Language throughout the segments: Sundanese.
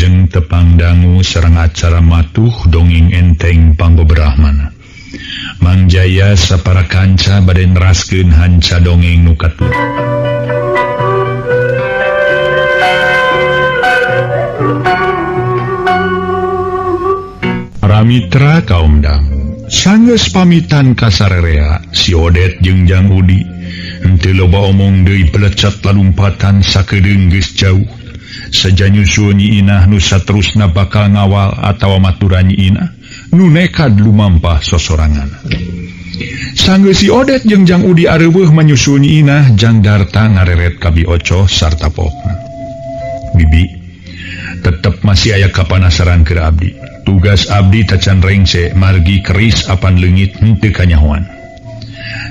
Wilujeng tepang dangu sareng acara matuh dongeng enteng panggo Brahmana. Mang Jaya sapara kanca bade neraskeun hanca dongeng nu katuh. Para mitra kaum dangu, sanggeus pamitan ka sarerea si Odet jeung Jang Udi. Henteu loba omong deui pelecet lalumpatan sakedeung geus jauh. Saja nyusul Nyi Inah nu saterusna bakal ngawal atawa maturan Nyi Inah nu nekad lumampah sosorangan. Sanggeus si Odet jeung Jang Udi areuweuh manyusul Nyi Inah, Jang Darta ngareret ka Bi Ocoh sarta pokna. Bibi, tetep masih aya kapanasaran keur abdi. Tugas abdi tacan rengse margi keris apan leungit henteu kanyahoan.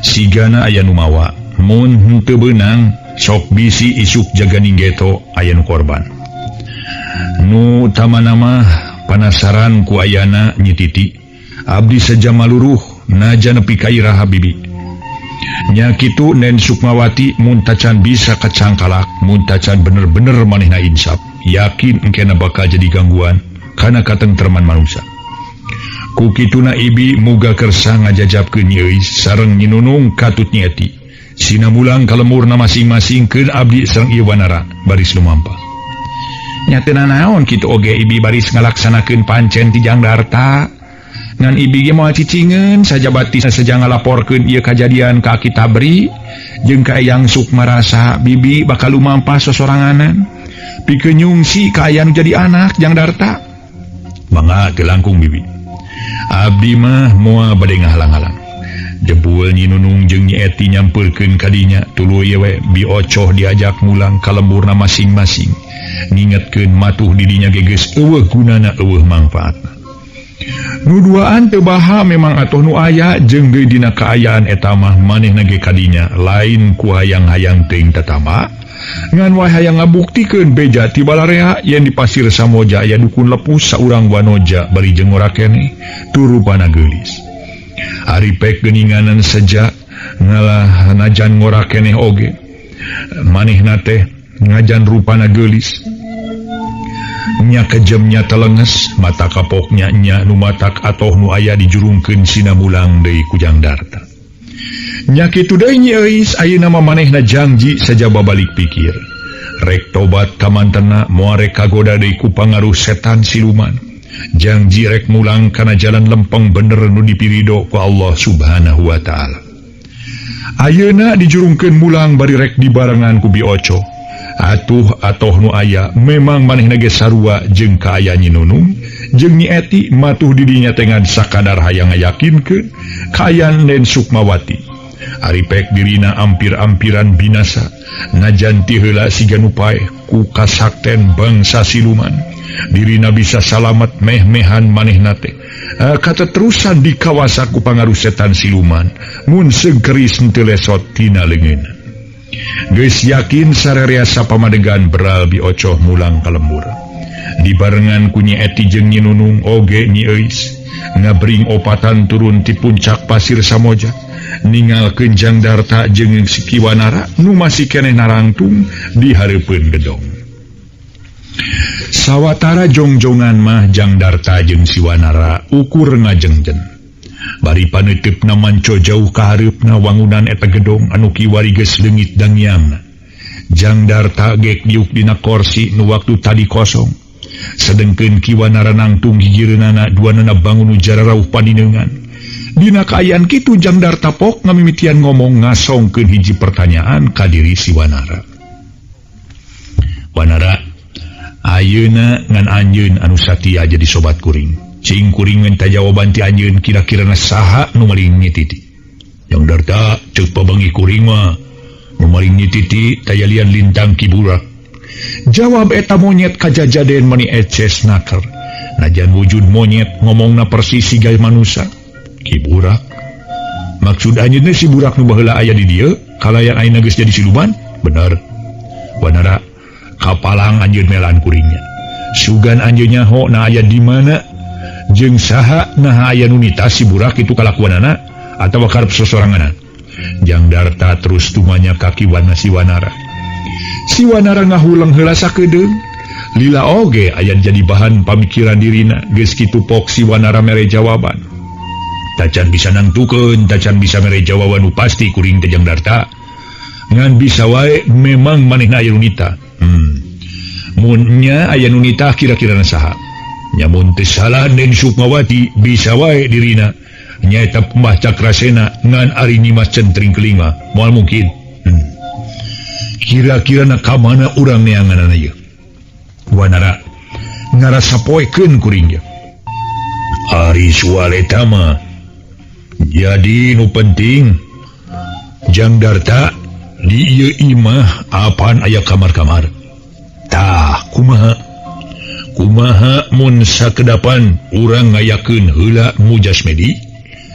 Sigana aya nu mawa, mun henteu beunang sok bisi isuk jaga ninggeto aya nu korban. Nu utamana mah panasaran ku ayana Nyi Titi. Abdi saja maluruh naja nepi ka iraha bibi. Nya kitu Nen Sukmawati mun tacan bisa kacangkalak, mun tacan bener-bener manehna insaf, yakin engkena bakal jadi gangguan kana katentreman manusia. Ku kituna ibi muga kersa ngajajabkeun Nyi Euis sareng Nyi Nunung katut Nyi Eti. Sina mulang ka lemurna masing-masing keun abdi sareng ieu wanara baris lumampah. Nya teu nanaon kitu oge ibi baris ngalaksanakeun pancen ti Jang Darta. Ngan ibi ge moal cicingeun sajabati saja ngalaporkeun ieu kajadian ka Aki Tabri jeung ka Eyang Sukmarasa bibi bakal lumampah sosoranganan. Pikeun nyungsi ka aya nu jadi anak Jang Darta. Mangga teu langkung bibi. Abdi mah moal bade ngahalang-halang. Jebul Nyi Nunung jeung Nyi Eti nyampeurkeun ka dinya tuluy we Bi Ocoh diajak mulang ka lemburna masing-masing. Ngingetkeun matuh di dinya ge geus eueuh gunana eueuh mangfaatna. Nu duaan teu baha memang atoh nu aya jeung deui dina kaayaan eta mah manehna ge kadinya lain ku hayang-hayang teuing tatama. Ngan wae hayang ngabuktikeun beja ti balarea yen di Pasir Samoja aya dukun lepus saurang wanoja bari jeung ngora keneh turupana geulis. Ari pek geuninganan saja ngalah najan ngora keneh oge manehna teh ngajan rupana geulis. Nya kejemnya telenges mata kapoknya nya nu matak atoh nu aya dijurungkeun sina mulang deui ku Jang Darta. Nya kitu deui Nyi Euis ayeuna mah manehna janji saja babalik pikir. Rek tobat ka mantena moal rek kagoda deui ku pangaruh setan siluman. Janji rek mulang kana jalan lempeng bener nu dipirido ku Allah Subhanahu wa taala. Ayeuna dijurungkeun mulang bari rek dibarengan ku Bi Oco. Atuh atoh nu aya memang manehna ge sarua jeung kaaya Nyi Nunung jeung Nyi Eti matuh di dinya teh ngan sakadar hayang ngayakinkeun kaayaan Nen Sukmawati. Ari pek dirina ampir-ampiran binasa najan ti heula siga nu paeh ku kasakten bangsa siluman. Dirina bisa salamet meh-mehan manehna teh. Kateterusan dikawasa ku pangaruh setan siluman mun segeris henteu lesot tina leungeunna. Geus yakin sarerea sapamadegan beral Bi Ocoh mulang ka lembur. Dibarengan ku Nyi Eti jeung Nyi Nunung oge Nyi Euis ngabring opatan turun ti puncak Pasir Samoja. Ningalkeun Jang Darta jeung si Ki Wanara nu masih keneh narangtung di hareupeun gedong. Sawatara jongjongan mah Jang Darta jeung si Wanara ukur ngajengjen. Bari paneuteup manco jauh ka hareupna wangunan eta gedong anu kiwari geus leungit dangiangna. Jang Darta gek diuk dina korsi nu waktu tadi kosong. Sedengkeun Ki Wanara nangtung gigireunana duanana bangun nu jararauh paninengan. Dina kaayaan kitu Jang Darta pok ngamimitian ngomong ngasongkeun hiji pertanyaan ka diri si Wanara. Wanara, ayeuna ngan anjeun anu satia jadi sobat kuring. Cing kuring minta jawaban ti anjeun kira-kirana saha nu maling Nyi Titi. Jang Darta ceuk pabangi kuring mah nu maling Nyi Titi tayalian lintang Ki Burak. Jawab eta monyet kajajaden mani eces naker. Najan wujud monyet ngomongna persis siga manusa. Ki Burak. Maksud anjeunna si Burak nu baheula aya di dieu kalayan ayeuna geus jadi siluman? Bener. Wanara kapalang anjeun melan kuringnya. Sugan anjeun nyaho na aya di mana? Jeung saha naha aya nu nita si Burak itu kalakuanana atawa karep sosoranganan. Jang Darta terus tumanya ka Ki Wana si Wanara. Si Wanara ngahuleng heula sakedeung. Lila oge aya jadi bahan pamikiran dirina geus kitu pok si Wanara mere jawaban. Tacan bisa nangtukeun, tacan bisa mere jawaban nu pasti kuring teh Jang Darta. Ngan bisa wae memang manehna aya nu nitah. Mun nya aya nu nitah kira-kira na saha? Nya mun teu salah Den Sukmawati bisa wae dirina nyaeta Mbah Cakrasena ngan ari Nyimas Centring Keling mah moal mungkin. Kira-kira na ka mana urang neanganana ieu? Wanara ngarasa poekeun kuring ge. Ari soal eta mah jadi nu penting Jang Darta di ieu imah apan aya kamar-kamar. Tah kumaha? Kumaha mun sakedapan urang ngayakeun heula mujasmedi?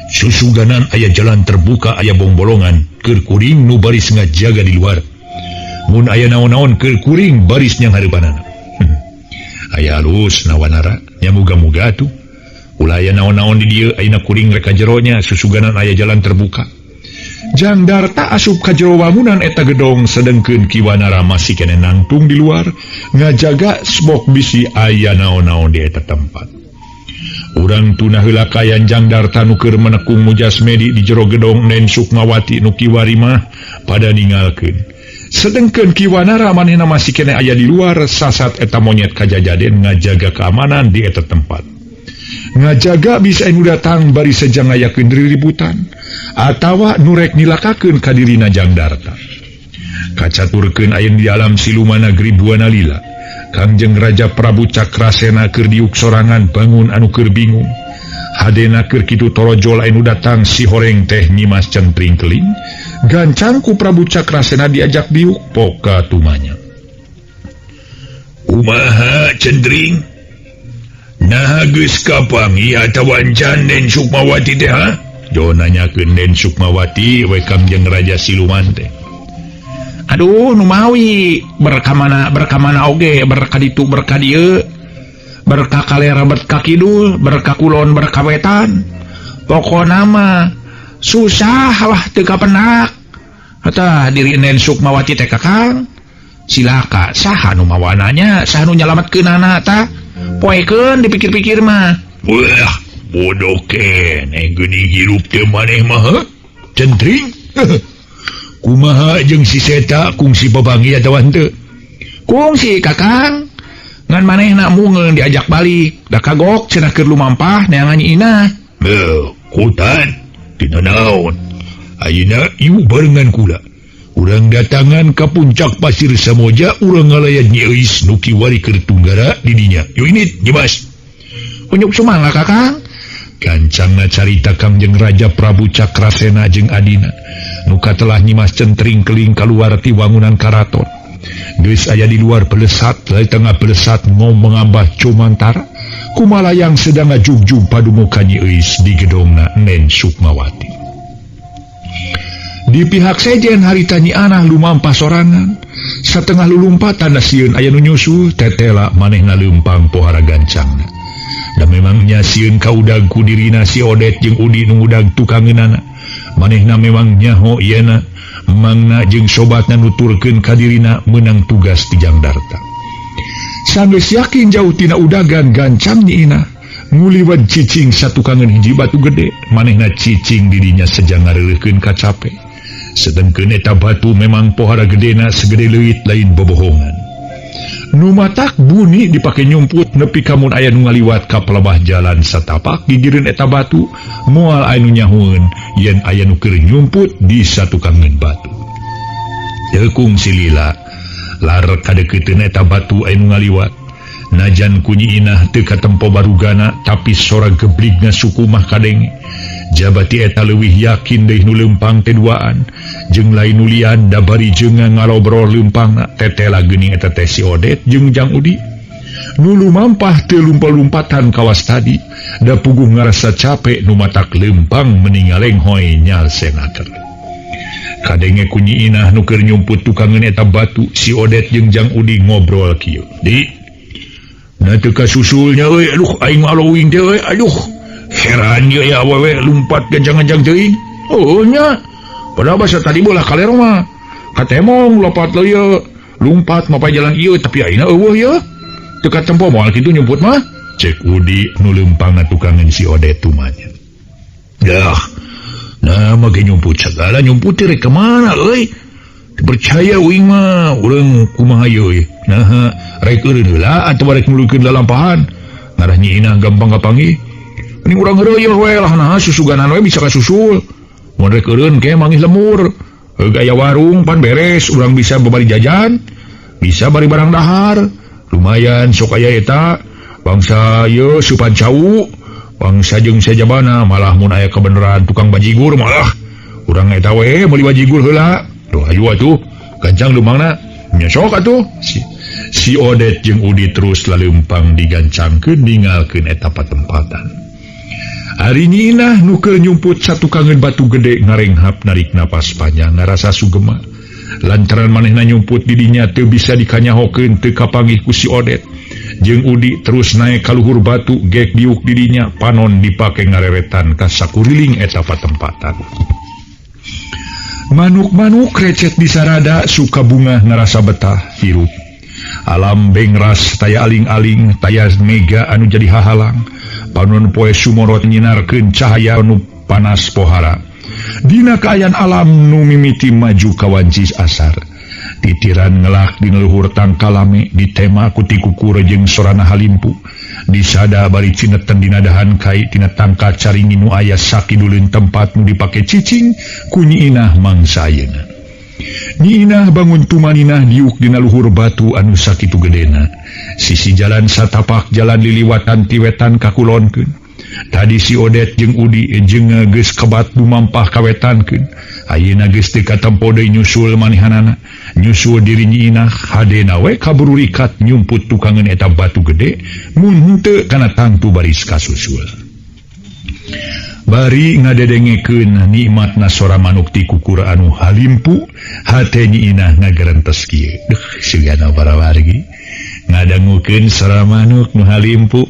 Susuganan aya jalan terbuka aya bongbolongan keur kuring nu baris ngajaga di luar. Mun aya naon-naon keur kuring baris nyang hareupanana. Aya alus na Wanara nya muga-muga atuh. Ulah aya naon-naon di dieu ayeuna kuring rek ka jero nya susuganan aya jalan terbuka. Jang Darta asup ka jero wangunan eta gedong sedengkeun Ki Wanara masih keneh nangtung di luar ngajaga smok bisi aya naon-naon di eta tempat. Urang tunah heula kayan Jang Darta nu keur menekung mujasmedi di jero gedong Nen Sukmawati nu kiwari mah pada ninggalkeun. Sedengkeun Ki Wanara manehna masih keneh aya di luar sasat eta monyet kajajaden ngajaga keamanan di eta tempat. Ngajaga bisa anu datang bari sejang ngayakeun riributan atawa nu rek nilakakeun ka dirina Jang Darta. Kacaturkeun aya di alam siluman negeri Buana Lila. Kangjeng Raja Prabu Cakrasena keur diuk sorangan bangun anu keur bingung. Hadena keur kitu torojol anu datang si horeng teh Nyimas Centring Keling. Gancang ku Prabu Cakrasena diajak diuk poka tumanya. Kumaha Centring? Naha geus kapanggih atawa encan Den Sukmawati teh ha? Jo nanyakeun Den Sukmawati we Kangjeng Raja Siluman teh. Aduh nu mawi berkamana berkamana oge berka ditu berka dieu berka kalera berka kidul berka kulon berka wetan pokona mah susah lah teu kapenak atah diri Nen Sukmawati teh Kakang silaka saha nu mawananya saha nu nyalametkeunana tah poekeun dipikir-pikir mah. Wah bodoh keneh geuning hirup teh maneh mah Centring. Kumaha jeung si Seta kungsi papanggih atawa henteu? Kungsi Kakang ngan manehna mungeun diajak balik da kagok cenah keur lumampah neangan Nyi Inah. Beuh, kutan tina naon? Ayeuna ieu barengan kula. Urang datangan ka puncak Pasir Samoja urang ngalayan Nyi Euis nu kiwari keur tunggara di dinya. Yuk ini Nyimas. Unjuk sumangga Kakang. Gancangna carita Kangjeng Raja Prabu Cakrasena jeung adina nu katelah Nyimas Centring Keling kaluar ti wangunan karaton. Geus aya di luar belesat, lain tengah belesat ngomong ngambah cumantara kumalayang sedang ngajugjug padumuka Nyi Euis di gedongna Nen Sukmawati. Di pihak sejen harita Nyi Anah lumampah sorangan, satengah lulumpatan sieun aya nu nyusul tetela manehna leumpang pohara gancangna. Da memangnya sieun kaudag ku dirina si Odet jeung Udi nu ngudag tukangeunana. Manehna memang nyaho yeuna mangna jeung sobatna nuturkeun ka dirina meunang tugas ti Jang Darta. Sanggeus yakin jauh tina udagan gancang Nyi Inah nguliwat cicing satukangeun hiji batu gede, manehna cicing dirinya sejang ngareureukkeun kacape. Sedengkeun eta batu memang pohara gedena segede leuit lain bobohongan. Nu matak buni dipake nyumput nepi ka mun aya nu ngaliwat ka pelebah jalan satapak gigireun eta batu moal aya nu nyahueun yen aya nu keur nyumput di satukangeun batu. Tekung silila lar kadeukeuteunan eta batu aya nu ngaliwat. Najan ku Nyi Inah teu katempo barugana tapi sora gebligna suku mah kadenge. Jabati eta leuwih yakin deui nu leumpang teh duaan jeung lain nulian da bari jeunga ngalobrol leumpangna tetela geuning eta teh si Odet jeung Jang Udi. Nu lumampah teu lumpa-lumpatan kawas tadi da puguh ngarasa capek nu matak leumpang meni ngalenghoy nyal senater. Kadenge ku Nyi Inah nu keur nyumput tukangeun eta batu si Odet jeung Jang Udi ngobrol kieu. Di na teu kasusulnya euy, aduh aing mah alowing teh euy, aduh heran ieu ya awewe lumpat ganjang-ganjang teuing. Oh nya padahal basa tadi bolah kaler mah katemong lompat leuyeut lumpat mapay jalan ieu tapi ayeuna eueuh ieu. Teu katempo moal kitu nyumput mah. Cek Udi nu leumpang tukangan si Odet tumanya. Dah. Nah make nyumput segala nyumput teh rek ka mana euy? Percaya uing mah urang kumaha ieu. Nah, rek eureun heula atawa rek nuluykeun lalampahan. Ngarah Nyi Inah gampang kapanggih. Mending urang heureuy we lah nah susuganan we bisa kasusul. Mun rek eureun ke manggih lemur. Gaya warung pan beres urang bisa babari jajan, bisa bari barang dahar. Lumayan sok aya eta bangsa ieu supan cau. Bangsa jeung sajabana malah mun aya kebenaran tukang bajigur malah urang eta we meuli bajigur heula. Duh ayu atuh gancang lumangna nya sok atuh. Si Odet jeung Udi terus laleumpang digancangkeun ninggalkeun eta patempatan. Ari Nyi Inah nu keur nyumput satukangeun batu gede ngarenghap narik napas panjang ngarasa sugema. Lantaran manehna nyumput didinya teu bisa dikanyahokeun teu kapanggih ku si Odet. Jeung Udi terus naik ka luhur batu gek diuk didinya panon dipake ngareretan ka sakuriling eta patempatan. Manuk-manuk recet di sarada suka bunga ngarasa betah hirup. Alam bengras taya aling-aling taya mega anu jadi hahalang. Panon poe sumorot nyinarkeun cahaya nu panas pohara. Dina kaayaan alam nu mimiti maju ka wanci asar. Titiran ngelak dina luhur tangkalame ditema ku tikukur jeung sorana halimpu. Disada bari cineten dina dahan kai tina tangka caringin nu aya sakiduleun tempat nu dipake cicing ku Nyi Inah mangsa ayeuna. Nyi Inah bangun tumaninah diuk dina luhur batu anu sakitu gedena. Sisi jalan satapak jalan liliwatan tiwetan kakulonkeun. Tadi si Odet jeung Udi jeung geus kebat dumampah kawetankeun. Ayeuna geus teu katempo deui nyusul manehanana. Nyusul diri Nyi Inah hadena we kaburu rikat nyumput tukangeun eta batu gede mun henteu kana tangtu baris kasusul. Bari ngadedengekeun nikmatna sora manuk ti kukur anu halimpu, hate Nyi Inah ngagerentes kieu. Duh, sigana para wargi ngadangukeun sora manuk nu halimpu.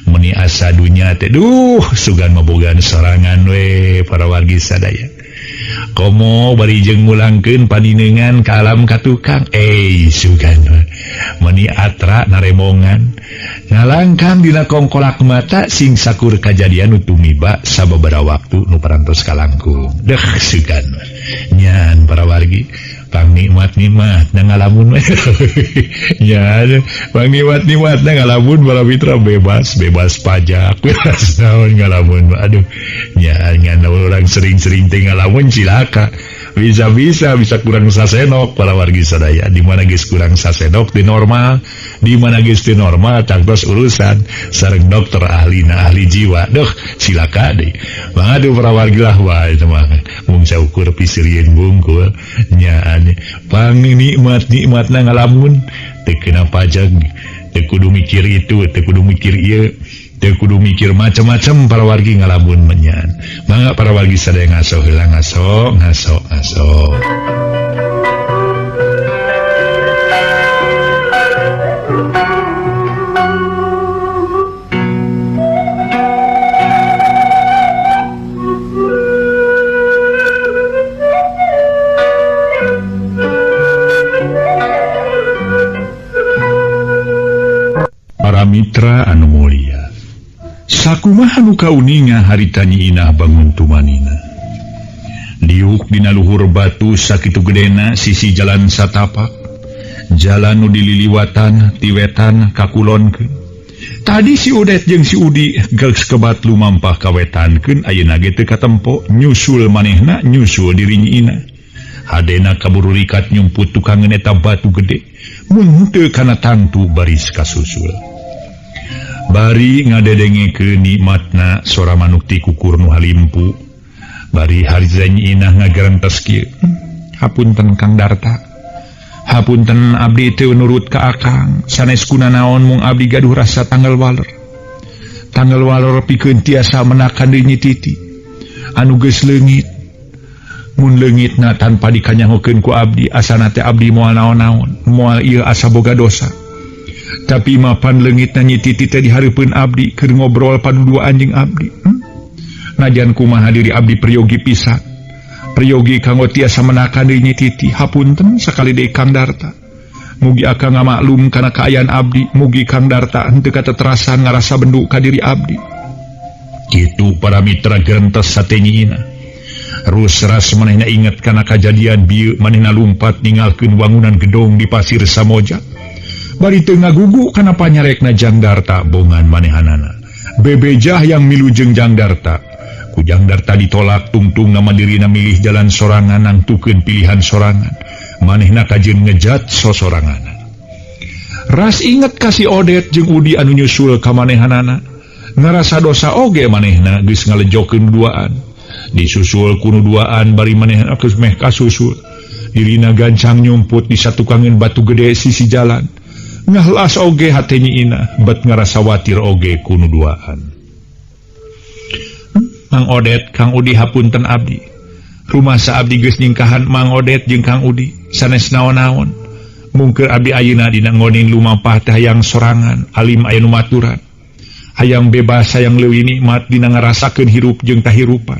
Meni asa dunya teh duh sugan mabogan sorangan we para wargi sadaya. Komo bari jeung ngulangkeun paninengan ka alam ka tukang sugan meni atra naremongan ngalangkang dina kongkolak mata sing sakur kajadian nu tumiba sababaraha waktu nu parantos kalangkung. Deh sugan nyan para wargi pang nikmat-nikmat na ngalamun nyan pang nikmat-nikmat na ngalamun para mitra bebas bebas pajak bebas naon ngalamun aduh nyan ngan orang sering-sering teh ngalamun cilaka bisa-bisa bisa kurang sasenok para wargi sadaya. Di mana geus kurang sasenok di normal, di mana geus di normal tangtos urusan sareng dokter ahli na ahli jiwa. Duh cilaka deui. Mangga para wargi lah wae teh mah mung saukur pisirieun bungkul nyaan pang nikmat-nikmatna ngalamun teu kena pajak, teu kudu mikir itu, teu kudu mikir ieu, teu kudu mikir macam-macam para wargi ngalamun menyan. Mangga para wargi sadaya ngaso heula ngaso ngaso ngaso. Para mitra anu mulia, sakumaha nu kauninga harita Nyi Inah bangun tumanina. Diuk dina luhur batu sakitu gedena sisi jalan satapak, jalan nu dililiwatan tiwetan kakulonkeun. Tadi si Odet jeung si Udi geus kebat lumampah kawetankeun, ayeuna ge teu katempo nyusul manehna nyusul diri Nyi Inah. Hadena kaburu rikat nyumput tukangeun eta batu gede mun teu kana tangtu baris kasusul. Bari ngadedengekeun nikmatna sora manuk ti kukur nu halimpu. Bari harita Nyi Inah ngagerentes kieu. Hapunten Kang Darta. Hapunten abdi teu nurut ka Akang. Sanes kunanaon mung abdi gaduh rasa tanggal waler. Tanggal waler pikeun tiasa menakan deui Nyi Titi. Anu geus leungit. Mun leungitna tanpa dikanyahokeun ku abdi asana teh abdi moal naon-naon, moal ieu asa boga dosa. Tapi mapan leungitna Nyi Titi teh dihareupeun abdi keur ngobrol paduduaan jeung abdi. Najan kumaha diri abdi priyogi pisan. Priyogi kanggo tiasa menakan deui Nyi Titi. Hapunten sakali deui Kang Darta. Mugi akang ngamaklum kana kaayaan abdi, mugi Kang Darta henteu kateterasan ngarasa bendu ka diri abdi. Kitu para mitra gerentes hate Nyi Inah. Rusras manehna inget kana kajadian bieu manehna lumpat ninggalkeun wangunan gedong di Pasir Samoja. Bari teu ngagugu kana panyarekna Jang Darta bongan manehanana. Bebejah yang milu jeung Jang Darta. Ku Jang Darta ditolak tungtung nama dirina milih jalan sorangan nangtukeun pilihan sorangan. Manehna kajeun ngejat sosorangan. Ras inget ka si Odet jeung Udi anu nyusul ka manehanana. Ngarasa dosa oge manehna geus ngalejokeun duaan. Disusul ku nu duaan bari manehna geus meh kasusul. Dirina gancang nyumput di satukangeun batu gede sisi jalan. Ngahlas oge hate Nyi Inah bet ngarasa watir oge ku nu duaan. Mang Odet, Kang Udi hapunten abdi. Rumasa abdi geus nyingkahan Mang Odet jeung Kang Udi sanes naon-naon. Mungker abdi ayeuna dina ngonin lumampah teh hayang sorangan, alim aya nu maturan. Hayang bebas, hayang leuwih nikmat dina ngarasakeun hirup jeung kahirupan.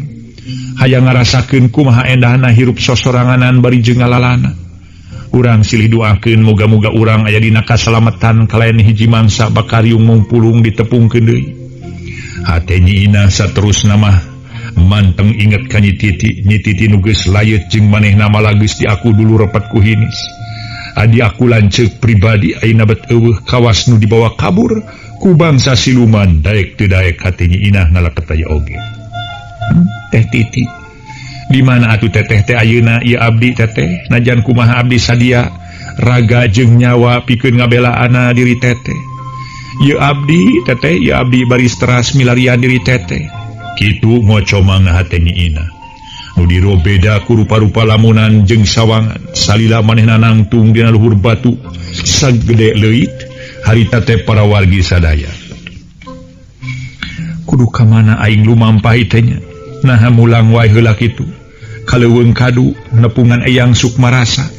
Hayang ngarasakeun kumaha endahna hirup sosoranganan bari jeung ngalalana. Urang silih doakeun moga-moga urang aya dina kasalametan kalayan hiji mangsa bakariung mungpulung ditepungkeun deui. Hate Nyi Inah saterusna mah manteng inget ka Nyi Titi, Nyi Titi nu geus layeut jeung manehna malah geus diaku dulu repet ku hinis. Adi aku lanceuk pribadi ayeuna bet eueuh kawas nu dibawa kabur ku bangsa siluman daek teu daek hate Nyi Inah ngalaket aya oge. Teh Titi, di mana atuh teteh teh ayeuna ieu abdi teteh najan kumaha abdi sadia raga jeung nyawa pikeun ngabelaana diri teteh. Ieu abdi teteh, ieu abdi baris teras milarian diri teteh. Kitu ngocomang hate Nyi Inah. Nu diro beda ku rupa-rupa lamunan jeung sawangan salila manehna nangtung dina luhur batu sagede leuit harita teh para wargi sadaya. Kudu ka mana aing lumampah teh nya? Naha mulang wae heula kitu. Kaleuweung kadu nepungan Eyang Sukmarasa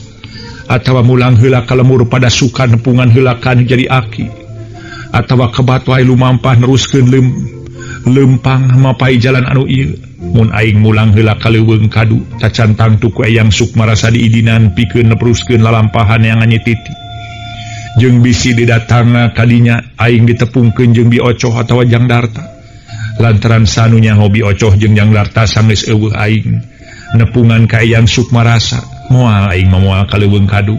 atawa mulang heula ka lemur pada suka nepungan heula kan jadi aki atawa kebat wae lumampah neruskeun lempang mapai jalan anu ieu. Mun aing mulang heula ka leuweung kadu tacan tangtu ku Eyang Sukmarasa diidinan pikeun nepruskeun lalampahan yang Nyi Titi. Jeung bisi didatangna kadinya aing ditepungkeun jeung Bi Ocoh atawa Jang Darta. Lantaran sanunya hobi Ocoh jeung Jang Darta sanggeus eueuh aing nepungan ka Eyang Sukmarasa. Moal aing mah moal ka leuweung kadu.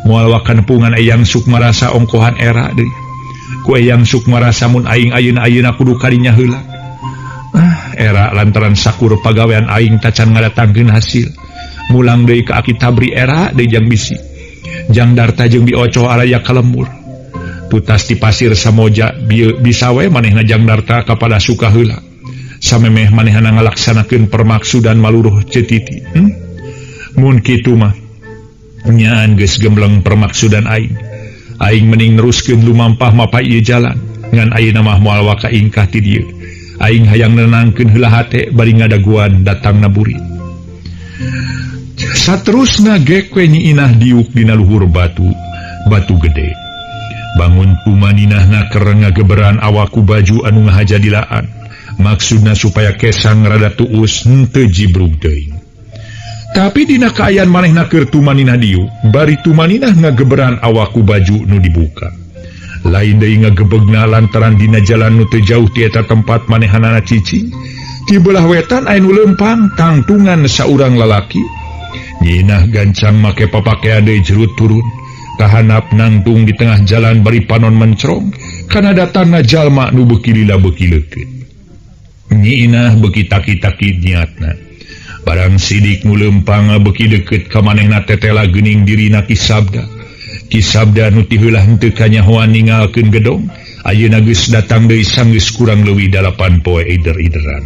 Moal waka nepungan Eyang Sukmarasa ongkohan era deui. Ku Eyang Sukmarasa mun aing ayeuna-ayeuna kudu kadinya heula. Era lantaran sakur pagawean aing tacan ngadatangkeun hasil. Mulang deui ka Aki Tabri era deui jang bisi. Jang Darta jeung Bi Ocoh araya ka lemur. Tutas di Pasir Samoja bisa we manehna Jang Darta kapada suka heula. Samemeh manehna ngalaksanakeun permaksudan maluruh Ceu Titi. Mun kitu mah nyaan geus gembleng permaksudan aing. Aing mending neruskeun lumampah mapai ieu jalan. Ngan ayeuna mah moal waka ingkah ti dieu. Aing hayang nenangkeun heula hate bari ngadaguan datangna burit. Saterusna gek we Nyi Inah diuk dina luhur batu, batu gede. Bangun tumaninahna keur ngageberan awaku baju anu ngahaja dilaan. Maksudna supaya kesang rada tuus henteu jibrug teuing. Tapi dina kaayaan manehna keur tumaninah diuk, bari tumaninah ngageberan awaku baju nu dibuka. Lain deui ngagebegna lantaran dina jalan nu teu jauh ti eta tempat manehanana cicing. Ti belah wetan aya nu leumpang tangtungan saurang lalaki. Nyi Inah gancang make papakean deui jerut turun. Kahanap nangtung di tengah jalan bari panon mencrong kana datangna jalma nu beuki lila beuki leukeut. Nyi Inah beuki taki-taki niatna. Barang sidik nu leumpang beuki deukeut ka manehna tetela geuning dirina Ki Sabda. Ki Sabda nu ti heula henteu kanyahoan ninggalkeun gedong, ayeuna geus datang deui sanggeus kurang leuwih 8 poe ider-ideran.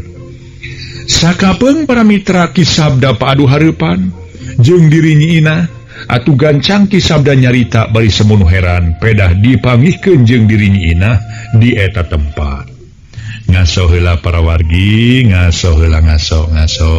Sakapeung para mitra Ki Sabda paadu hareupan jeung diri Nyi Inah. Atuh gancang Ki Sabda nyarita bari semono heran pedah dipangihkeun jeung diri Nyi Inah di eta tempat. Ngaso heula para wargi, ngaso heula ngaso ngaso.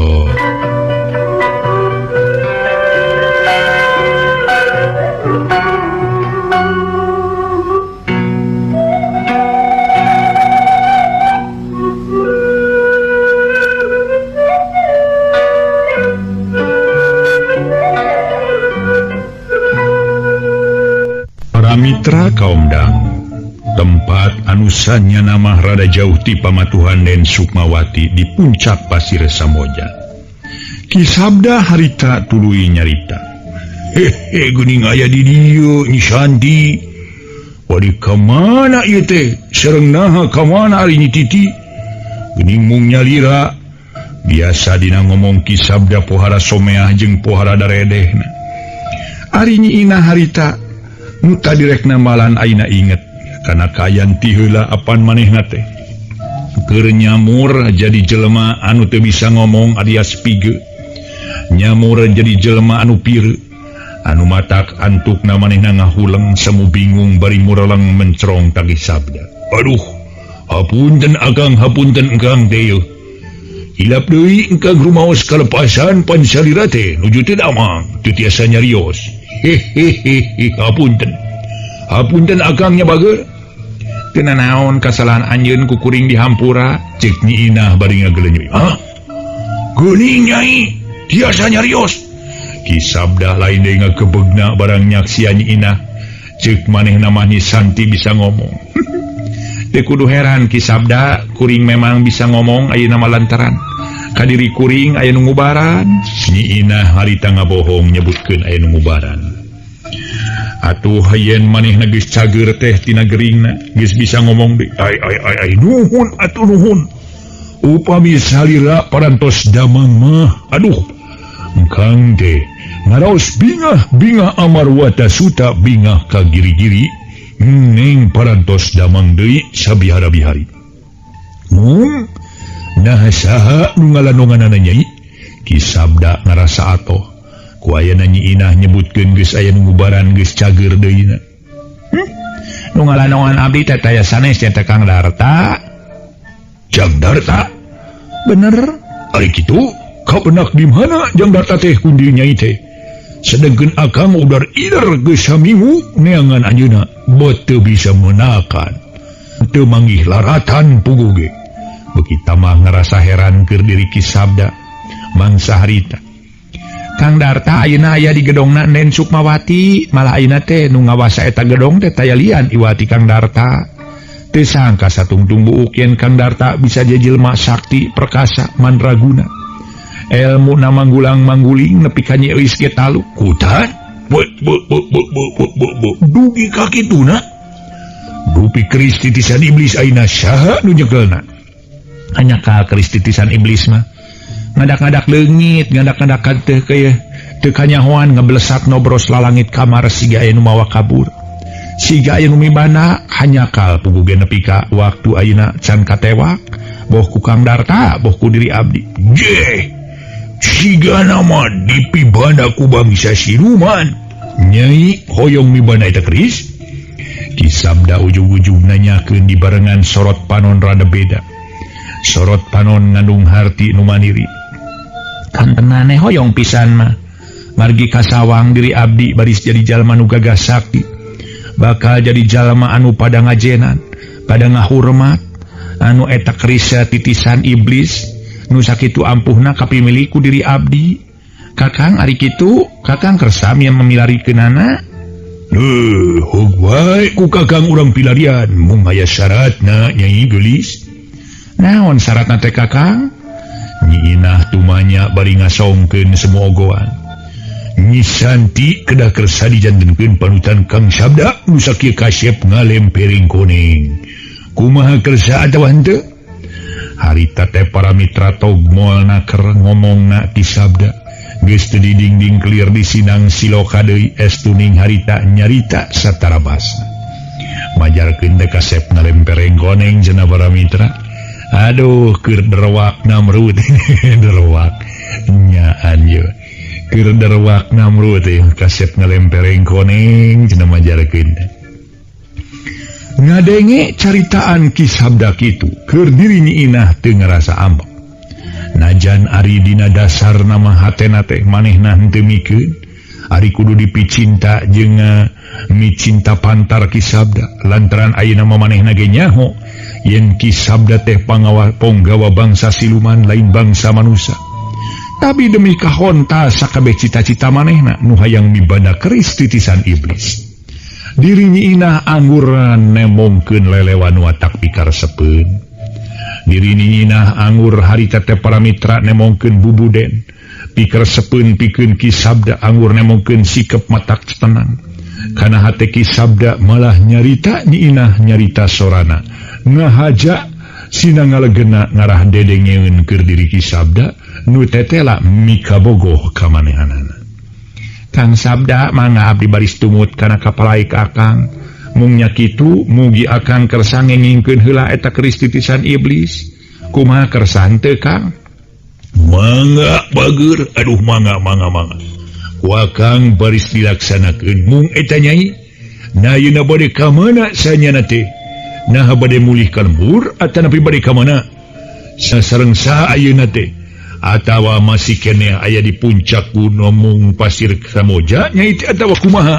Mitra kaum dangu, tempat anusannya nama rada jauh ti pamatuhan Den Sukmawati di puncak Pasir Samboja. Ki Sabda harita tuluy nyarita. Hehe geuning aya di dieu Nyi Santi. Wadi ka mana ieu teh? Sareng naha ka mana ari Nyi Titi? Geuning mung nyalira. Biasa dina ngomong Ki Sabda pohara someah jeung pohara daredehna. Ari Nyi Inah harita nu tadi rek nambalan ayeuna inget kana kaayaan ti heula apan manehna teh. Keur nyamur jadi jelema anu teu bisa ngomong alias pige. Nyamur jadi jelema anu pireuk. Anu matak antukna manehna ngahuleng semu bingung bari mureleng mencerong ka Ki Sabda. Aduh, hapunten akang, hapunten engkang teh yeuh. Hilap deui engkang rumaos kalepasan pan salira teh nuju teu damang, teu tiasa nyarios. Hehehe, hapunten. Hapunten akangnya bager. Teu nanaon kasalahan anjeun ku kuring dihampura, ceuk Nyi Inah bari ngagelenyuy. Hah? Geuning nyai, tiasa nyarios. Ki Sabda lain deui ngakebegna barang nyaksian Nyi Inah. Ceuk manehna mah Nyi Santi bisa ngomong. Teu kudu heran Ki Sabda, kuring memang bisa ngomong ayeuna mah lantaran kadiri kuring aya nu ngubaran. Nyi Inah harita ngabohong nyebutkeun aya nu ngubaran. Atuh yen manehna geus cager teh tina geringna, geus bisa ngomong deui. Ai ai ai ai nuhun atuh nuhun. Upami salira parantos damang mah, aduh. Engkang teh ngaraos bingah bingah amarwata suta bingah ka giri-giri neng parantos damang deui sabihara-bihari. Mung nah saha nu ngalanonganana nyai? Ki Sabda ngarasa atoh. Ku ayana Nyi Inah nyebutkeun geus aya nu ngubaran geus cager deui na. Nu ngalanongan abdi teh taya sanes nya teh Kang Darta. Jang Darta? Bener. Ari kitu kapenak di mana Jang Darta teh kundi nyai teh? Sedengkeun akang udar ider geus saminggu neangan anjeunna bot teu bisa menakan. Teu manggih laratan puguh ge. Beuki tamah ngarasa heran keur diri Ki Sabda mangsa harita. Kang Darta ayeuna aya di gedongna Nen Sukmawati, malah ayeuna teh nu ngawasa eta gedong teh taya lian iwati Kang Darta. Teu sangka satungtung buuk yen Kang Darta bisa jadi jelema sakti perkasa mandraguna. Elmu na manggulang mangguling nepi ka Nyi Euis ge talu. Kutan? Bu bu bu bu bu bu bu bu. Dugi ka kituna? Dupi keris titisan iblis ayeuna saha nu nyekelna? Hanya ka keris titisan iblis mah. Ngadak-ngadak leungit, ngadak-ngadak teu keueuh, teu kanyahoan ngeblesat nobros lalangit kamar siga aya nu mawa kabur. Siga aya nu mibana hanyakal puguh ge nepi ka waktu ayeuna can katewak, boh ku Kang Darta, boh ku diri abdi. Jeh. Siga nama dipibana ku bangsa siluman. Nyai hoyong mibana eta keris? Ki Sabda ujug-ujug nanyakeun dibarengan sorot panon rada beda. Sorot panon ngandung harti nu maniri. Kantenane hoyong pisan mah. Margi kasawang diri abdi baris jadi jalma nu gagah sakti. Bakal jadi jalma anu pada ngajenan, pada ngahurmat, anu eta keris titisan iblis. Nu sakitu ampuhna kapimili ku diri abdi. Kakang ari kitu, kakang kersa yang memilarikeunana. Heuh, wae ku kakang urang pilarian, mung aya syaratna nyai geulis. Naon syaratna teh kakang? Nyi Inah tumanya bari ngasongkeun semua ogoan. Nyi Santi kedah kersa dijantenkeun panutan Kang Sabda nu sakieu kasep ngalempering koneng. Kumaha kersa atawa henteu? Harita teh para mitra tog moal naker ngomongna Ki Sabda. Geus teu didingding kelir di sinang siloka deui estuning harita nyarita satarabasna. Majarkeun teh kasep ngalempereng koneng cenah para mitra. Aduh keur derwak namrud derwak nyaan ye. Keur derwak namrud teh kasep ngalempereng koneng cenah majarkeun. Ngadenge caritaan Ki Sabda kitu keur diri Nyi Inah teu ngarasa ambek. Najan ari dina dasar nama hatena teh manehna henteu mikeun, ari kudu dipicinta jeung micinta pantar Ki Sabda lantaran ayeuna mah manehna ge nyaho yen Ki Sabda teh pangawa ponggawa bangsa siluman lain bangsa manusia. Tapi demi kahonta sakabeh cita-cita manehna nu hayang mibanda keris titisan iblis. Diri Nyi Inah angguran nemongkeun lelewan watak pikaresepeun. Diri Nyi Inah anggur harita teh para mitra nemongkeun bubuden. Pikaresepeun pikeun Ki Sabda anggur nemongkeun sikep matak tenang. Kana hate Ki Sabda malah nyarita Nyi Inah nyarita sorana. Ngahaja sina ngalegena ngarah dedengeun keur diri Ki Sabda nu tetela mikabogoh ka manehanana. Kang Sabda mangga abdi baris tumut kana kapalaik akang. Mung nya kitu mugi akang kersa ngengingkeun heula eta keris titisan iblis. Kumaha kersa henteu Kang? Mangga bager, aduh mangga mangga mangga. Ku akang baris dilaksanakeun mung eta nyai. Na ayeuna bade ka mana sanyana teh? Naha bade mulih ka lembur atanapi bade ka mana? Sasareng saha ayeuna teh? Atawa masih keneh aya di puncak gunung pasir Samoja nyai teh atawa kumaha?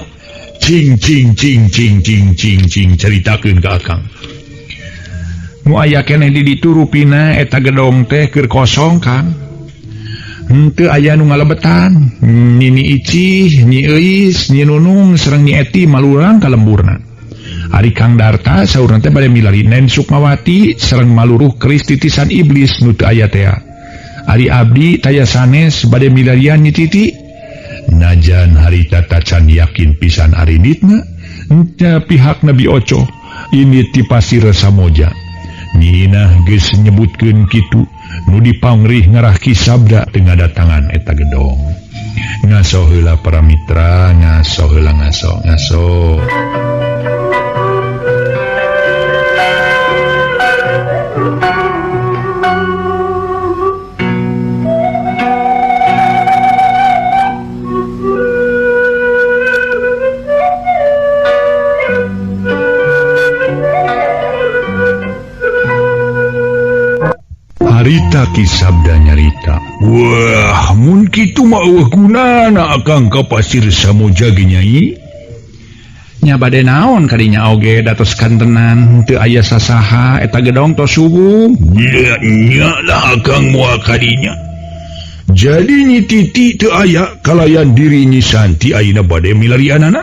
Cing cing cing cing cing cing cing caritakeun ka akang. Nu aya keneh di ditu rupina eta gedong teh keur kosong Kang. Henteu aya nu ngalebetan. Nini Icih, Nyi Euis, Nyi Nunung sareng Nyi Eti malurang ka lemburna. Ari Kang Darta saurna teh bade milari Nen Sukmawati sareng maluruh keris titisan iblis nu teu aya tea. Ari abdi taya sanes bade milarian Nyi Titi. Najan harita tacan yakin pisan ari nitna nya pihak Nabi Oco ini ti pasir Samoja. Nyi Inah geus nyebutkeun kitu nu dipangrih ngarah Ki Sabda teu ngadatangan eta gedong. Ngaso heula para mitra, ngaso heula ngaso ngaso. Harita Ki Sabda nyarita, wah mun kitu mah eueuh gunana akang ka pasir Samoja ge nyai. Nya bade naon kadinya oge datos kantenan teu aya sasaha eta gedong tos subuh. Nya nya lah akang moal kadinya. Jadi Nyi Titi teu aya kalayan diri Nyi Santi ayeuna bade milarianana.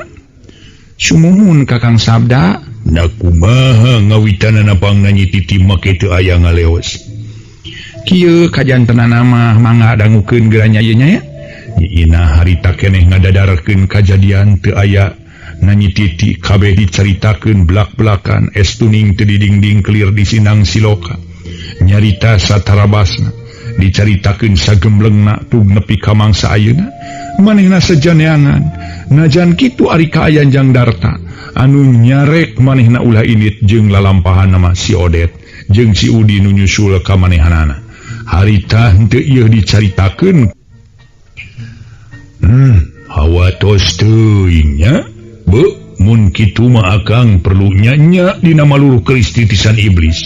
Sumuhun Kakang Sabda. Na kumaha ngawitanana pangna Nyi Titi make teu aya ngaleos. Kieu kajantenana mah mangga dangukeun geura nya ieu nya ya. Nyi Inah harita keneh ngadadarkeun kajadian teu aya na Nyi Titi kabeh dicaritakeun belak-belakan es tuning teu didingding kelir di sinang siloka. Nyarita satarabasna dicaritakeun sagemblengna tug nepi ka mangsa ayeuna manehna sejaneangan najan kitu ari kaayaan Jang Darta anu nyarek manehna ulah indit jeung lalampahan nama si Odet jeung si Udi nu nyusul ka manehanana. Harita henteu ieu dicaritakeun. Hawa tos teuing nya. Beuh, mun kitu mah akang perlu nya-nya dina maluruh keris titisan iblis.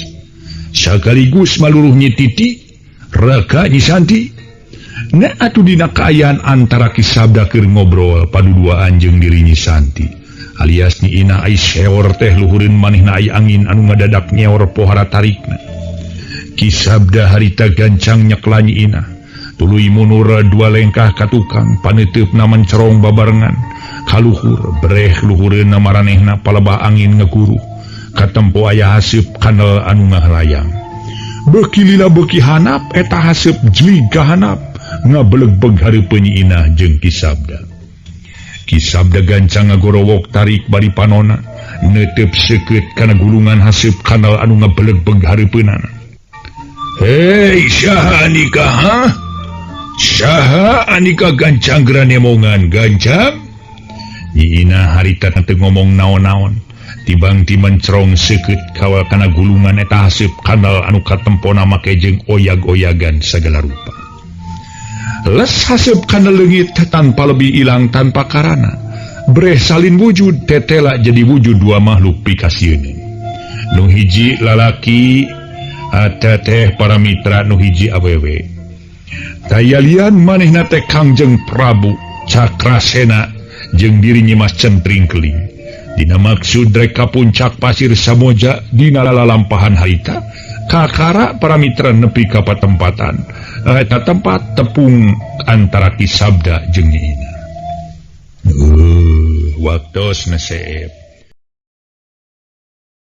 Sakaligus maluruh Nyi Titi, raka Nyi Santi. Na atuh dina kaayaan antara Ki Sabda keur ngobrol paduduaan jeung diri Nyi Santi. Alias Nyi Inah ai seor teh luhureun manehna ai angin anu ngadadak nyeor pohara tarikna. Ki Sabda harita gancang nyekla Nyi Inah. Tuluy mundur dua lengkah ka tukang paneuteupna mencerong babarengan. Kaluhur breh luhureunna maranehna palebah angin ngeguru. Katempo aya haseup kanel anu ngahalayang. Beuki lila beuki hanap eta haseup jlig ka hanap ngabelegbeg hareupeun Nyi Inah jeung Ki Sabda. Ki Sabda gancang ngagorowok tarik bari panona neuteub seukeut kana gulungan haseup kanel anu ngabelegbeg hareupeunana. Hei saha anika ha? Saha anika gancang granemongan gancang? Nyi Inah harita teu ngomong naon-naon. Tibang ti mencerong seukeut kawal kana gulungan eta haseup kanal anu katempona make jeung oyag-oyagan sagala rupa. Les haseup kana leungit tanpa lebih ilang tanpa karana. Breh salin wujud tetela jadi wujud dua makhluk pikasieun. Nu hiji lalaki eta teh para mitra nu hiji awewe. Tayalian manehna teh Kangjeng Prabu Cakrasena jeung diri Nyi Mas Centring Keling. Dina maksud rek ka puncak pasir Samoja dina lalampahan harita kakara para mitra nepi ka patempatan. Eta tempat tepung antara Ki Sabda jeung Nyi Inah. Waktosna seep.